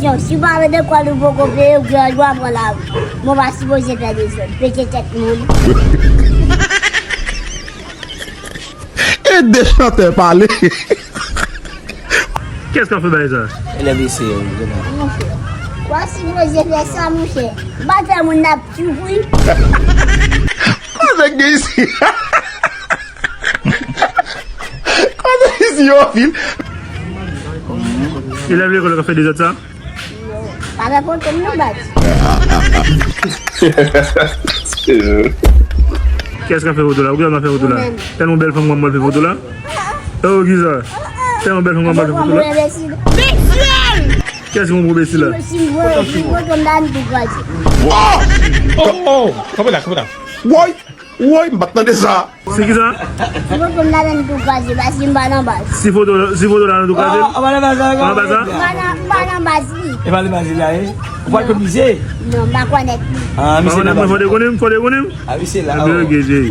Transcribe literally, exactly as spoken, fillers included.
Yo, si w pa vle de kòd ou poko peye, ou gen dwa pran lari. Mwen pa sipoze fè dezòd. Pete tèt moun. E de chantè pale. Kiyès k ap fè bagay sa? Elèv isi yo, jeune. Monchè, w pa sipoze fè sa, monchè. W pa fè moun n ap soufri. Kote gen isi? Kote isi yo, fil? Elèv lekòl yo k ap fè dezòd sa? Pa fè foto m non, baz. Kiyès k ap fè foto la? Ou ki sa m ap fè foto la? Mwen menm. Tèlman bèl fanm mwen, mwen fè foto la? Oh, ki sa? Tèlman bèl fanm mwen, mwen fè foto la? Mwen enbesil. Kiyès ki yon enbesil la? Si, si, si, si, foto m la, m tou kraze. Oh! Oh! Kanpe la, kanpe la. Woy! Woy, m pa t tande sa. Se ki sa? Si foto m la, m tou kraze, paske m pa nan baz. Si foto, si foto la, nou tou kraze? Ah, ou pa nan baz la, ou pa nan baz la? M pa nan, m pa nan baz li. E pa nan baz li la, e? Ou pa ekonomize? Non, m pa konèt li. Ah, misye nan baz la. Fò te konnen m, fò te konnen m. Ah, misye la. Ebyen, ok, chéri.